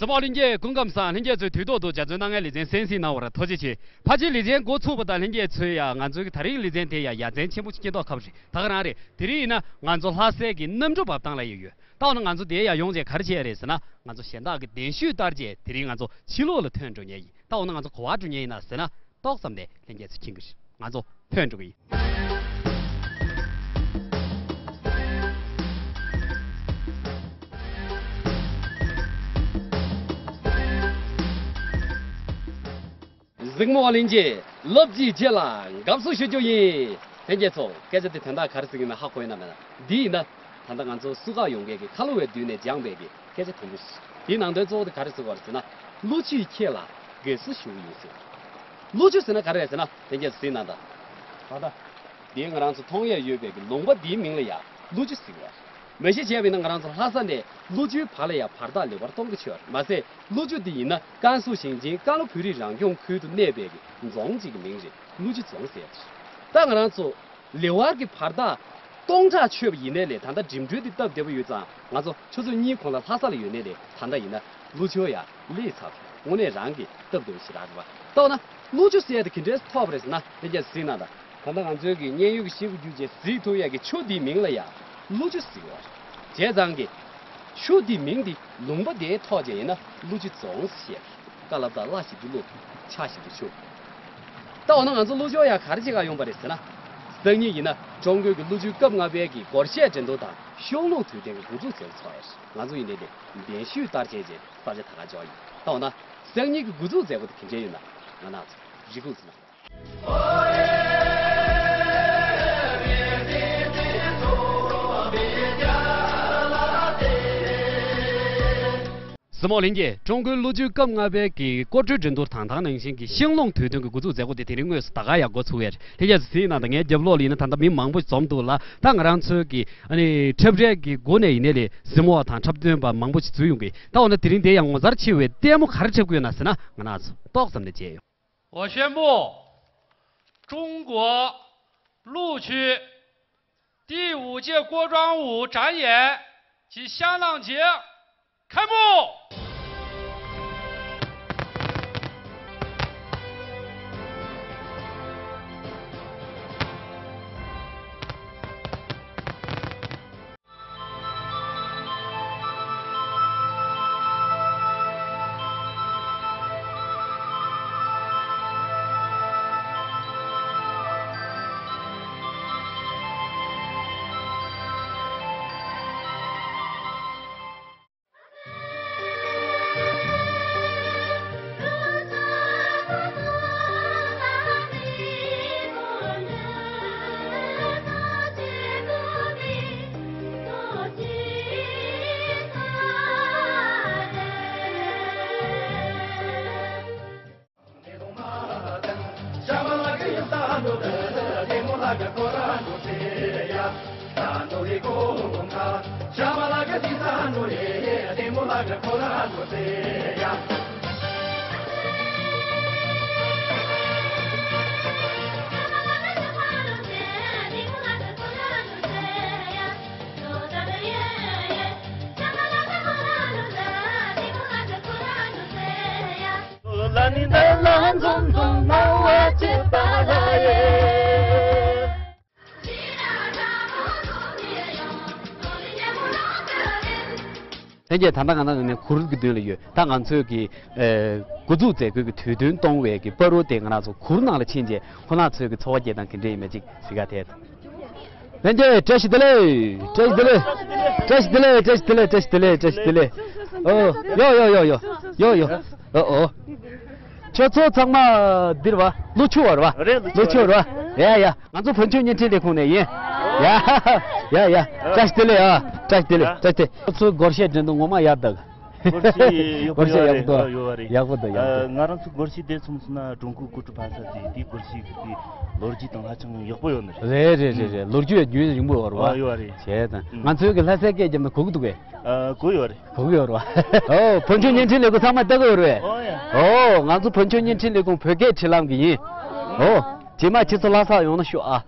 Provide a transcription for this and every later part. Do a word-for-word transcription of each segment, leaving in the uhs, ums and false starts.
གཟིགས་མོ་ལྷན་རྒྱས་སྐུ་ཁམས་བཟང་། ལྷན་རྒྱས་ཚོས་དུས་ཐོག་ཏུ་འཇའ་ཚོན་སྣ་ལྔའི་ལེ་ཚན་གསན་གཟིགས་གནང་བར་ཐུགས་རྗེ་ཆེ། ཕལ་ཆེར་ལེ་ཚན་འགོ་ཚུགས་པ་དང་ལྷན་རྒྱས་ཚོས་ཡང་ང་ཚོའི་གི་ད་རིང་ལེ་ཚན་དེ་ཡང་ཡ་མཚན་ཆེན་པོ་ཞིག་སྐྱེས་མདོག་ཁ་པོ་རེད། ད་ག་རང་རེད། དེ་རིང་ཡིན་ན་ང་ཚོ་ལྷ་སའི་གི་གནམ་གྲུ་འབབ་ཐང་ལ་ཡོད་ཡོད། ད་འོ་ན་ང་ཚོ་དེ་ཡང་ཡོང་བྱས་ག་རེ་བྱས་རེད་ཟེར་ན། ང་ཚོ་གཞན་དག་གི་གདན་ཞུས་ལྟར་བྱས་དེ་རིང་ང་ཚོ་ཕྱི་ལོགས་ལ་ཐོན་འགྲོ་མཁན་ཡིན། ད་འོ་ན་ང་ཚོ་ག་པར་འགྲོ་མཁན་ཡིན་ན་ཟེར་ན། ཏོག་ཙམ་ནས་ལྷན་རྒྱས་ཚོས་མཁྱེན་གྱི་རེད། ང་ཚོ་ཐོན་འགྲོ་གི་ཡིན། གཟིགས་མོ་བ་ལྷན་རྒྱས་ལབ་ཀྱི་རྗེས་ལ་དགའ་བསུ་ཞུ་རྒྱུ་ཡིན། ལྷན་རྒྱས་ཚོ་སྐད་ཆ་དེ་དོན་དག་ག་རེ་ཟེར་གྱི་ཡིན་ན་ཧ་གོ་ཡོད་ན་མེད་ན། འདི་ཡིན་ན་ད་ལྟ་ང་ཚོ་བསུ་ཁག་ཡོང་མཁན་གྱི་ཁ་ལོ་བའི་མདུན་ནས་སྦྱངས་པའི་གི་སྐད་ཆ་དུམ་བུ་ཞིག་དེའི་ནང་དོན་གཙོ་བོ་དེ་ག་རེ་ཟེར་བ་རེད་ཟེར་ན། ཀླུ་ཆུས་ཁྱེད་ལ་དགའ་བསུ་ཞུ་གི་ཡིན་ཟེར། ཀླུ་ཆུ་ཟེར་ན་ག་རེ་རེད་ཟེར་ན། ལྷན་རྒྱས་ཚོ་གཟིགས་གནང་དང་། ད་ལྟ་འདི་ང་རང་ཚོ་མཐོང་ཡས་ཡོད་པའི་གི་ལུང་པ་འདིའི་མིང་ལ་ཡ་ཀླུ་ཆུ་ཟེར་བ་རེད། མ་གཞི་བྱས་པ་ཡིན་ན་ང་རང་ཚོ་ལྷ་ས་ནས་ཀླུ་ཆུའི་བར་ལ་ཡ་བར་ཐག་ལེ་བར་སྟོང་གི་ཆོད་རེད། མ་ཟད་ཀླུ་ཆུ་འདི་ཡིན་ན་ཀན་སུའུ་ཞིང་ཆེན་ཀན་ལྷོ་བོད་རིགས་རང་སྐྱོང་ཁུལ་དུ་གནས་པའི་གི་རྫོང་གཅིག་གི་མིང་རེད། ཀླུ་ཆུ་རྫོང་ཟེར་ཡ་ཅིག་ད་ང་རང་ཚོ་ལེ་བར་གྱི་བར་ཐག་སྟོང་ཕྲག་ཆོད་པ་ཡིན་ནའི་ལས་ད་ལྟ་འགྲིམ་འགྲུལ་འདི་སྟབས་བདེ་པོ་ཡོད་ཙང་ང་ཚོ་ཆུ་ཚོད་གཉིས་གོང་ལ་ལྷ་ས་ལ་ཡོད་ནའི་ལས་ད་ལྟ་ཡིན་ན་ཀླུ་ཆུ་ཡ་སླེབས་ཚར། དངོས་གནས་རང་གི་སྟབས་བདེ་པོ་ཞེ་དྲག་རེད་པ། ལྟ་བ་ན་ཀླུ་ཆུ་ཟེར་ཡ་དེ་ག་འདྲས་ཐོགས་པ་རེད་ཟེར་ན། ལྷན་རྒྱས་གཟིགས་གནང་དང་། ད་ལྟ་ང་ཚོའི་གི་མཉན་ཡོད་ཀྱི་ཤེལ་སྒོ་བརྒྱུད་བྱས་གཟིགས་ཐུབ་ཡ་གི་ཆུ་འདིའི་མིང་ལ་ཡ་ཀླུ་ཆུ་ཟེར་བ་རེད། བྱས་ཙང་གི་ཆུ་འདིའི་མིང་འདི་ལུང་པ་དེའི་ཐོག་བྱས་ཡིན་ན་ཀླུ་ཆུ་རྫོང་ཟེར་བཤད། ཀ་ལ་བཏགས་ཀླ་ཞབས་ཀྱུ་ཀླུ། ཆ་ཞབས་ཀྱུ་ཆུ། ད་འོ་ན་ང་ཚོ་ཀླུ་ཆུ་ཡ་ག་རེ་བྱེད་ག་ཡོང་པ་རེད་ཟེར་ན། སང་ཉིན་ཡིན་ན་ཀྲུང་གོའི་གི་ཀླུ་ཆུའི་སྐབས་ལྔ་པའི་གི་སྒོར་གཞས་འགྲན་བསྡུར་དང་ཤོང་ལུགས་དུས་སྟོན་གྱི་འགོ་འཛུགས་མཛད་སྒོ་ཚོགས་ཡོད་རེད། ང་ཚོ་ཡིན་ནའི་དེ་གདན་ཞུས་ལྟར་བྱས་རྗེས་ས་ཆ་ད་ག་འབྱོར་ཡིན། ད་འོ་ན་སང་ཉིན་གྱི་འགོ་འཛུགས་མཛད་སྒོ་དེ་ག་འདྲས་ཡོད་ན་ང་རང་ཚོ་རེ་སྒུག་ཟེར་ན། གཟིགས་མོ་ལྷན་རྒྱས། ཀྲུང་གོའི་ཀླུ་ཆུའི་སྐབས་ལྔ་པའི་གི་སྐོར་བྲོའི་འགྲན་བསྡུར་དང་། ད་ག་ནང་བཞིན་གྱི་ཤིང་ལུང་དུས་སྟོན་གྱི་འགོ་འཛུགས་མཛད་སྒོ་དེ་དེ་རིང་དངོས་སུ་ད་ག་ཡང་འགོ་ཚུགས་ཡོད་རེད། ལྷན་རྒྱས་ཚོ་གཟིགས་གནང་དང་། ངའི་རྒྱབ་ལོགས་ལ་ཡིན་ན་ད་ལྟ་མི་མང་པོ་ཞིག་འཛོམས་འདུག་ལ། ད་ང་རང་ཚོའི་གི་ཨ་ནི་འཁྲབ་རལ་གྱི་སྒོ་ནས་ཡིན་ནའི་ལས་གཟིགས་མོ་བ་དང་འཁྲབ་སྟོན་པ་མང་པོ་ཞིག་འཛུལ་ཡོང་གི། ད་འོ་ན་དེ་རིང་དེ་ཡང་ངོ་མཚར་ཆེ་བའི་ལྟད་མོ་ག་རེ་འཁྲབ་ཀྱི་ཡོད་ན་ཟེར་ན། ང་རང་ཚོ་ཏོག་ཙམ་ནས་མཇལ་ཡོང་། 我宣布，中国陆区第五届锅庄舞展演暨香浪节开幕。ལྷན་རྒྱས། ད་ལྟ་ང་རང་ནས་གུར་གྱི་མདུན་ལ་ཡོད། ད་ང་ཚོའི་གི་ཨེ་འགོ་འཛུགས་མཛད་སྒོའི་གི་དུས་སྟོན་གཏོང་བའི་གི་བར་དུ་དེ་ང་རང་ཚོ་གུར་ནང་ལ་ཕྱིན་རྗེས་ཁོང་རྣམ་ཚོའི་གི་འཚོ་བ་སྐྱེལ་སྟངས་ག་འདྲས་ཡིན་མིན་ཅིག་གཟིགས་ག་ཐད། ལྷན་རྒྱས། བཀྲ་ཤིས་བདེ་ལེགས། བཀྲ་ཤིས་བདེ་ལེགས། བཀྲ་ཤིས་བདེ་ལེགས། བཀྲ་ཤིས་བདེ་ལེགས། བཀྲ་ཤིས་བདེ་ལེགས། བཀྲ་ཤིས་བདེ་ལེགས། ཨོ། ཡོ་ཡོ་ཡོ་ཡོ་ཡོ་ཡོ། ཨོ་ཨོ། ཁྱོད་ཚོ་ཚང་མ་འདིར་བ། ཀླུ་ཆུ་བར་བ། རེད། ཀླུ་ཆུ་བར་བ། ཡ་ཡ། ང་ཚོ་བོད་ཆོས་བརྙན་འཕྲིན་ལས་ཁུངས་ནས་ཡིན། ཡ་ཡ་ཡ། བཀྲ་ཤིས་བདེ་ལེགས་ཨ། བཀྲ་ཤིས་བདེ་ལེགས། བཀྲ་ཤིས་བདེ་ལེགས། ཁྱོད་ཚོའི་སྒོར་གཞས་འགྲན་བསྡུར་ངོ་མ་ཡག་འདུག་སྒོར་གཞས་ཡག་པོ་འདུག་ཡོད་པ་རེད། ཡག་པོ་འདུག་ཡག་པོ་འདུག་ང་རང་ཚོ་སྒོར་གཞས་དེ་ཚོ་སོང་ན་ཀྲུང་གོའི་ཀུ་ཀྲུ་ཕ་ས་དེ་དེའི་སྒོར་གཞས་ཀྱི་དེ་ལོ་རྒྱུས་དང་ཧ་ཅང་ཡག་པོ་ཡོད་ནི་རེད། རེད་རེད་རེད་རེད། ལོ་རྒྱུས་ཡང་རྒྱུན་རིང་པོ་ཡོད་རེད་བ། ཡོད་པ་རེད། བྱས་ཙང་ང་ཚོའི་གི་ལྷ་སའི་སྐད་རྒྱབ་ན་གོ་གི་འདུག་གས། ཨ། གོ་ཡོད་རེད། གོ་གི་ཡོད་རེད་བ། ཨོ། བོད་ཆོས་བརྙན་འཕྲིན་ལས་ཁུངས་ཚང་མ་ལྟ་གི་ཡོད་རེད། ཨོ་ཡ། ཨོ། ང་ཚོ་བོད་ཆོས་བརྙན་འཕྲིན་ལས་ཁུངས་བོད་སྐད་འཕྲིན་ལམ་གྱི་ཡིན། ཨོ། རྗེས་མ་ཁྱེད་ཚོ་ལྷ་ས་ཡོང་ན་ཤོག་ཨ།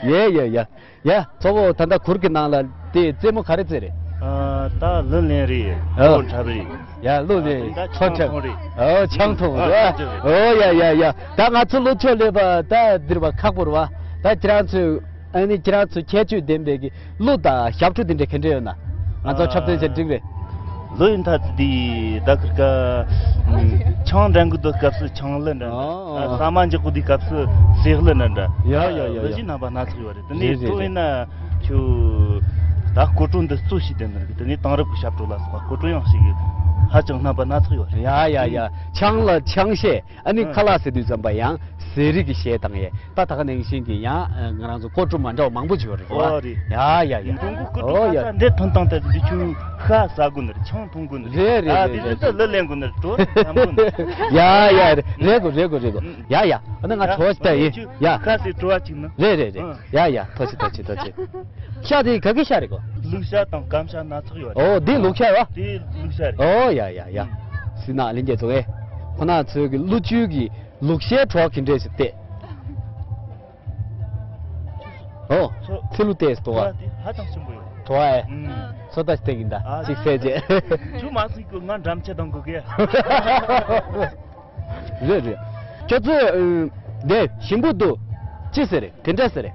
ཡ་ཡ། ཨོ། ཡ་ཡ་ཡ། ཡ། གཙོ་བོ་ད་ལྟ་གུར་གྱི་ནང་ལ་དེ་རྩེད་མོ་ག་རེ་རྩེད་རེད། ཨ། ད་གླུ་ལེན་རེད། ཨ། ཕོ་འཁྲབ་རེད། ཡ། གླུ་ལེན། ཨ། ད་ཕོ་འཁྲབ། ཆང་འཐུང་རེད། ཨོ། ཆང་འཐུང་རེད། ཨ། ཨོ་ཡ་ཡ་ཡ། ད་ང་ཚོ་གླུ་ཆོག་ལས་པ་ད་འདིར་བ་ཁག་པོ་རེད་བ། ད་ཁྱེད་རང་ཚོས་ཨ་ནི་ཁྱེད་རང་ཚོ་ཁྱད་ཆོས་ལྡན་པའི་གི་གླུ་དང་ཞབས་བྲོ་དེ་འདྲ་ག་འདྲ་ཡོད་ན་ང་ཚོ་འཁྲབ་སྟོན་བྱས་འགྲིག་རེད། ལོ་ཡིན་ཐ་ཚི་དེ་ད་ཁིར་ཀ་ཆང་འདྲ་གི་དུ་སྐབས་སུ་ཆང་གླུ་འདྲ་འདྲ། ཨ། ཨ། ཟ་མ་འཇོག་གི་དུས་སྐབས་སུ་ཟས་གླུ་འདྲ་འདྲ། ཡ་ཡ་ཡ་ཡ། ལོ་བཞི་རྣམ་པ་སྣ་ཚོགས་ཡོད་རེད། དེ་ནས་རེད་རེད་ཁྲོ་ཡིན་ན་ཁྱོད་ད་སྐོར་བྲོ་འདི་གཙོ་ཞིག་ལྡན་ནི་རེད། དེ་ནས་དེང་རབས་ཀྱི་ཞབས་བྲོ་ལ་སོགས་པ་སྐོར་བྲོ་ཡང་ཞིག་ཧ་ཅང་རྣམ་པ་སྣ་ཚོགས་ཡོད་རེད། ཡ་ཡ་ཡ། ཆང་ལ་ཆང་གཞས། ཨ་ནི་ཨ། ཁ་ལག་ཟེར་དུས་ཙམ་པ་ཡང་ཟས་རིགས་ཀྱི་གཞས་དང་ཡས། ད་ད་ག་ནང་བཞིན་གྱི་ཡང་ང་རང་ཚོ་སྐོར་བྲོ་མ་འདྲ་བ་མང་པོ་ཅིག་ཡོད་རེད་བ། ཨོ་རེད། ཡ་ཡ་ཡ། འབྲོང་གི་སྐོར་ཨོ་བྲོ་ཡ། ཁ་ཁ་འདི་ཐོན་སྟངས་དེ་འདི་ཆུ་ཤ་ཟ་དགོས་ནི་རེད། ཆང་འཐུང་དགོས་ནི་རེད། རེད་རེད། ཨ། རེད་དེ་རེད། ཚོ་ལ་ལེན་དགོས་ནི་རེད། བྲོ་འཐུང་དགོས་ནི་རེད། ཡ་ཡ། རེད་དགོས་རེད་དགོས་རེད་དགོས། ཡ་ཡ། ཨ་ནི་ང་བྲོ་བ་ཞིག་ལྟ་ཡིན། ཡ། ཁ་ཟས་བྲོ་བ་ཅིག་ནི། རེད་རེད་རེད། ཨ། ཡ་ཡ། ཐུགས་རྗེ་ཆེ་ཐུགས་རྗེ་ཆེ་ཐུགས་རྗེ་ཆེ། ཤ་དེ་ག་གི་ཤ་རེད་གོ། ལུག་ཤ་དང་སྐམ་ཤ་སྣ་ཚོགས་ཡོད་རེད། ཨོ། དེ་ལུག་ཤ་རེད་བ། དེ་ལུག་ཤ་རེད། ཨོ་ཡ་ཡ་ཡ། ཨུམ། སྲིད་ན་ལྷན་རྒྱས་ཚོ་ཨེ། ཁོ་ན་ཚོས་ཀྱི་ཀླུ་ཆུ་གི་ལུག་ཤའི་བྲོ་བ་གི་འདྲས་ཞིག་བལྟས། ཨོ། ཚོ། ཚི་ལུ་བལྟས་སུ་དོ་བ། དེ་ཧ་ཅང་ཆེན་པོ་ཡོད། དོ་བ་ཨེ། ཨུམ། ཚོ་ལྟ་ཞིག་བལྟས་ཡིན་ད། ཨ། ཅིག་བལྟས་རྗེས། ཆུ་མ་སྲིད་ཀྱི་ང་འགྲམ་ཆེ་དང་གོ་གེ། རེད་རེད། ཁྱོད་ཚོས་ཨ། དེ་ཞིམ་པོ་འདུག་ཅི་ཟེར་རེད། དེ་འདྲ་ཟེར་རེད།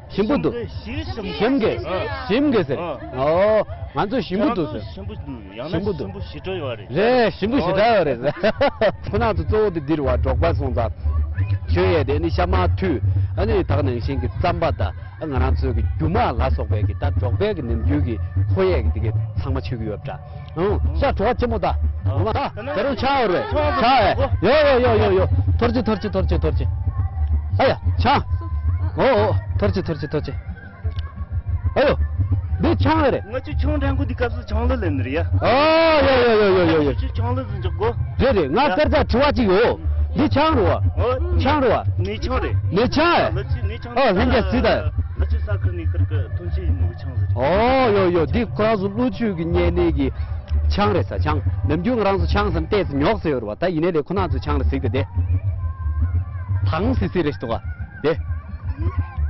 ཞིམ་པོ་འདུག་ཞིམ་གི། ཞིམ་གི། ཨ། ཞིམ་གི་ཟེར། ཨ། ཨོ། ང་ཚོས་ཞིམ་པོ་འདུག་ཟེར། ཞིམ་པོ་འདུག་ཡང་ན་ཞིམ་པོ་འདུག་ཞིམ་པོ་ཞེ་དྲག་ཡོད་རེད། རེད། ཞིམ་པོ་ཞེ་དྲག་ཡོད་རེད་ཟེར། ཁོ་ན་ཚོ་གཙོ་བོ་དེ་འདིར་བ་འབྲོག་པ་སོང་ཙང་། ཁྱོད་ཡས་དེ་ནི་ཤ་མ་འཐུས། ཨ་ནི་ད་ག་ནང་བཞིན་གྱི་རྩམ་པ་དང་། ང་རང་ཚོའི་གི་རྒྱུ་མ་ལ་སོགས་པའི་གི་ད་འབྲོག་པའི་གི་ནམ་རྒྱུན་གི་ཁོ་ཡས་གི་དེ་གི་ཚང་མ་མཆོད་གི་ཡོད་པ་འདྲ། ཨང་། ཤ་བྲོ་བ་ཆེན་མོ་ད། འོ་མ་ད་ད་རུང་ཆང་ཡོད་རེད། ཆང་ཡོད། ཡོད་ཡོད་ཡོད་ཡོད། ཐོར་ཅི་ཐོར་ཅི་ཐོར་ཅི་ཐོར་ཅི། ཨ་ཡ་ཆང་། ཨོ་ཨོ། ཐོར་ཅི་ཐོར་ཅི་ཐོར་ཅི། ཨ་ཡོ། འདི་ཆང་རེད། ང་ཚོ་ཆང་འདྲ་མགོ་འདི་སྐབས་སུ་ཆང་ལ་ལེན་ནི་རེད་ཡ། ཨོ་ཡོ་ཡོ་ཡོ་ཡོ་ཡོ་ཡོ། ཆང་ལ་ཟིན་ཅོག་གོ། རེད་རེད། ང་སྐར་ཆ་དྲི་བ་གཅིག་ཡོད། འདི་ཆང་རེད་བ། ཨོ། ཆང་རེད་བ། ནས་ཆང་རེད། ནས་ཆང་ཨེ། ལ་ཆི་ནས་ཆང་ཨ་ལྷན་རྒྱས་གཟིགས་དང་། ལ་ཆི་ས་ཁུལ་ནས་ཁུར་གི་ཐོན་སྐྱེད་ཡིན་ནོ་གི་ཆང་ཟེར། ཨོ་ཡོ་ཡོ། འདི་ཁོ་རང་ཚོ་ཀླུ་ཆུ་གི་གཉེན་ནས་གི་ཆང་རེད་ས། ཆང་ནམ་རྒྱུན་ང་རང་ཚོ་ཆང་ཟེར་ཏོག་ཙམ་ཉོག་ཟེར་ཡོད་རེད་བ། ད་ཡིན་ནའི་ལས་ཁོ་རང་ཚོ་ཆང་ལ་གཟིགས་དང་དེ། དྭངས་སིལ་སིལ་རེད་ཤི་འདུག་ག་དེ།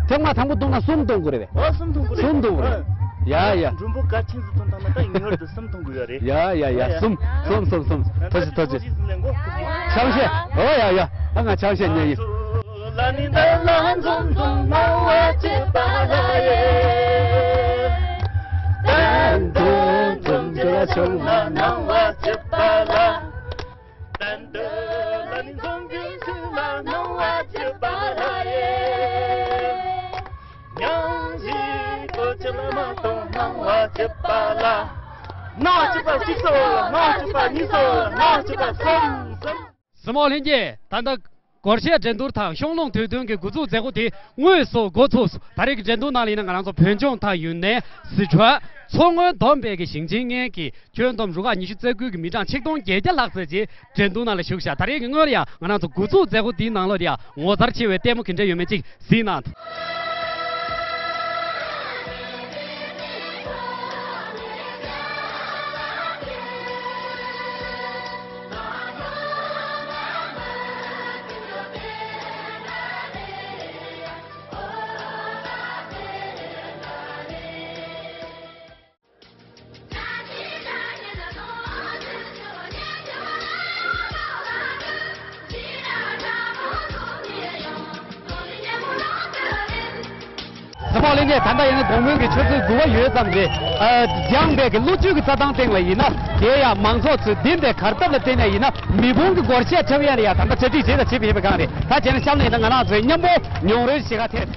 ཐེངས་མ་དང་པོ་བཏུང་ན་གསུམ་བཏུང་དགོས་རེད་པས། ཨོ་གསུམ་བཏུང་དགོས་རེད། གསུམ་བཏུང་དགོས་རེད། ཡ་ཡ། མགྲོན་པོ་གལ་ཆེན་ཟིག་ཐོན་བཏང་ན་ད་ངེས་པར་དུ་གསུམ་བཏུང་དགོས་ཡ་རེད། ཡ་ཡ་ཡ། ཡ་ཡ། གསུམ་གསུམ་གསུམ་གསུམ། ཐུགས་རྗེ་ཐུགས་རྗེ། ཆང་བཤད། ཨོ་ཡ་ཡ། ཨ་ང་ཆང་བཤད་ཉན་ཡིན། གཏན་དུ་ལ་ནི་འཛོམས་པའི་ཚུལ་ལ་སྣང་བ་བྱེད་པ་ལ་ཡེ། སྙིང་རྗེའི་གོ་ཆ་ལ་མ་གཏོང་སྣང་བ་བྱེད་པ་ལ། སྣང་བ་བྱེད་པ་གཅིག་སོ། སྣང་བ་བྱེད་པ་གཉིས་སོ། སྣང་བ་བྱེད་པ་གསུམ་གསུམ། གཟིགས་མོ་ལྷན་རྒྱས། ད་ལྟ་སྒོར་གཞས་འགྲན་བསྡུར་དང་ཤོང་ལུང་དུས་སྟོན་གྱི་འགོ་འཛུགས་མཛད་སྒོ་དེ་དངོས་སུ་འགོ་ཚུགས་སོང་། ད་རེས་ཀྱི་འགྲན་བསྡུར་ནང་ལ་ཡིན་ན་ང་རང་ཚོ་བོད་ལྗོངས་དང་ཡུན་ནན། སི་ཁྲོན། མཚོ་སྔོན་བསྡོམས་པས་ཀྱི་ཞིང་ཆེན་ལྔའི་གི་ཁྱོན་བསྡོམས་རུ་ཁག་ཉི་ཤུ་རྩ་དགུ་གི་མི་གྲངས་ཆིག་སྟོང་བརྒྱད་བརྒྱ་ལྷག་ཙམ་ཅིག་འགྲན་བསྡུར་ནང་ལ་ཞུགས་ཤག་ད་རེས་ཀྱི་སྔོན་ལ་ཡང་ང་རང་ཚོ་འགོ་འཛུགས་མཛད་སྒོ་འདིའི་ནང་ལོགས་ལ་ཡང་ངོ་མཚར་ཆེ་བའི་ལྟད་མོ་ག་འདྲ་ཡོད་མེད་ཅིག་གཟིགས་གནང་། གཟིགས་མོ་ལྷན་རྒྱས། ད་ལྟ་ཡང་དགོང་མོའི་གི་ཆུ་ཚོད་དགུ་པ་ཡོལ་ཙམ་རེད། ཨ། འཇང་པའི་གི་ཀླུ་ཆུ་གི་རྩྭ་ཐང་སྟེང་ལ་ཡིན་ན། དེ་ཡང་མང་ཚོགས་ཚོས་འདི་འདྲའི་གར་སྟབས་ལ་བརྟེན་ནས་ཡིན་ན་མེ་དཔུང་གི་སྒོར་གཞས་འཁྲབ་ཡ་ལ་ཡ་ད་ལྟ་གྲ་སྒྲིག་བྱས་དང་བྱེད་པའི་ཡོད་པའི་སྒང་རེད། ད་བྱས་ན་གཤམ་ལ་ཡིན་ན་ང་རང་ཚོའི་མཉམ་པོ་མྱོང་རོལ་གཞིས་ཀ་ཐེབས།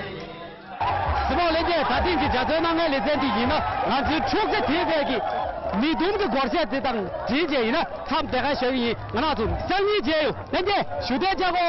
གཟིགས་མོ་ལྷན་རྒྱས། ད་ཐེངས་ཀྱི་འཇའ་ཚོན་སྣ་ལྔའི་ལེ་ཚན་འདི་ཡིན་ན་ང་ཚོའི་འཁྲུག་ཆ་དེ་བས་ཀྱི་མི་དུམ་གྱི་སྒོར་གཞས་དེ་དང་འབྲེལ་བྱས་ཡིན་ན་མཚམས་དེ་ག་ཞོག་ཡིན། ང་རང་ཚོ་སང་ཉིན་མཇལ་ཡོང་། ལྷན་རྒྱས་བཞུགས་གདན་འཇགས་གོ།